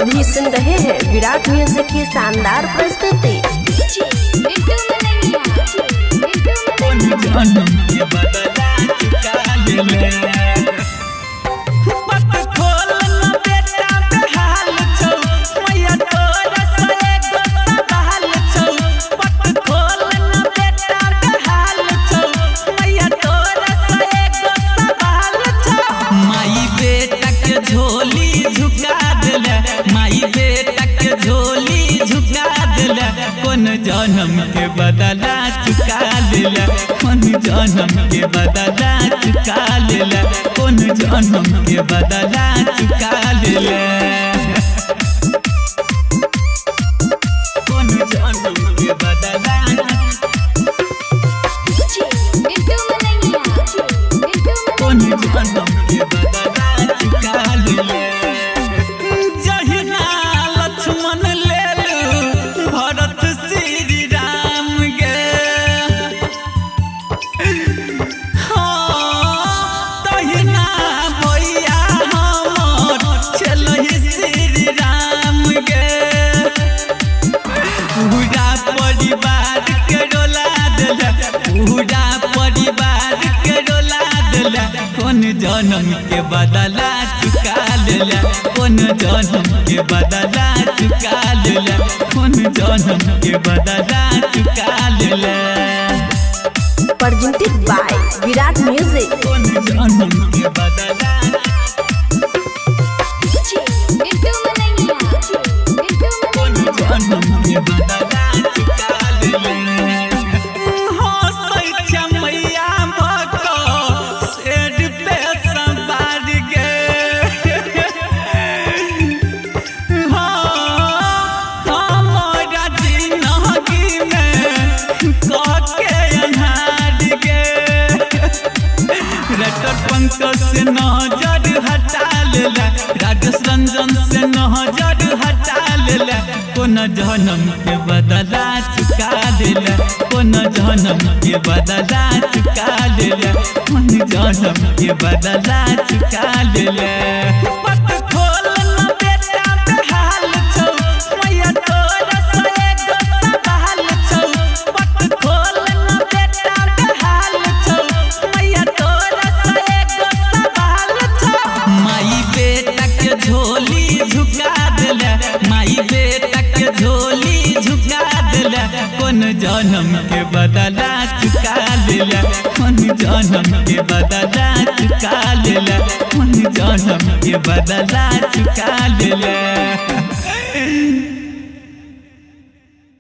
अभी सुन रहे हैं विराट म्यूजिक की शानदार प्रस्तुति। मिंटू मलंगिया, मिंटू कौन जन्म के बदला चुका लेले। पट खोल न बेटा बेहाल छौ, मैया तोरा से एगो सवाल छौ। पट खोल न बेटा बेहाल छौ, मैया तोरा से एगो सवाल छौ। माई बेटा के झोली झुका देले, माई बेटा के झोली झुका देले। कौन जन्म के बदला चुका लेले, कौन जन्म के बदला चुका लेले, कौन जन्म के बदला चुका लेले। कौन जन्म के बदला मिंटू मलंगिया, मिंटू कौन जन्म के बदला चुका लेले। जहिना लक्ष्मण लेलु भरत श्री राम गे, हाँ, तहिना भैया हमर छलहि श्री राम गे। पूरा परिवार के डोला देले, पूरा परिवार के डोला देले। कौन जन्म के बदला चुका लेले, कौन जन्म के बदला चुका लेले, कौन जन्म के बदला चुका लेले। Presented by Virat music. कौन जन्म के बदला मिंटू मलंगिया, मिंटू कौन जन्म के बदला चुका लेले। हंसै छै मैया भक्त शेर पे सवार गे, हाँ, हमरा जिनगी में कह के अन्हार गे। रटर पंकज से नजर हटा लेला, राजेश रंजन से नजर हटा लेला। कौन जन्म के बदला चुका लेला, कौन जन्म के बदला चुका लेला, कौन जन्म के बदला चुका लेला। पट खोल न बेटा बेहाल छौ, मैया तोरा से एगो सवाल छौ। पट खोल न बेटा बेहाल छौ, मैया तोरा से एगो सवाल छौ। माई बेटा के झोली झुका देले, माई बेटा के झोली झुका देले। कौन जन्म के बदला चुका लेले, कौन जन्म के बदला चुका लेले, कौन जन्म के बदला चुका लेले।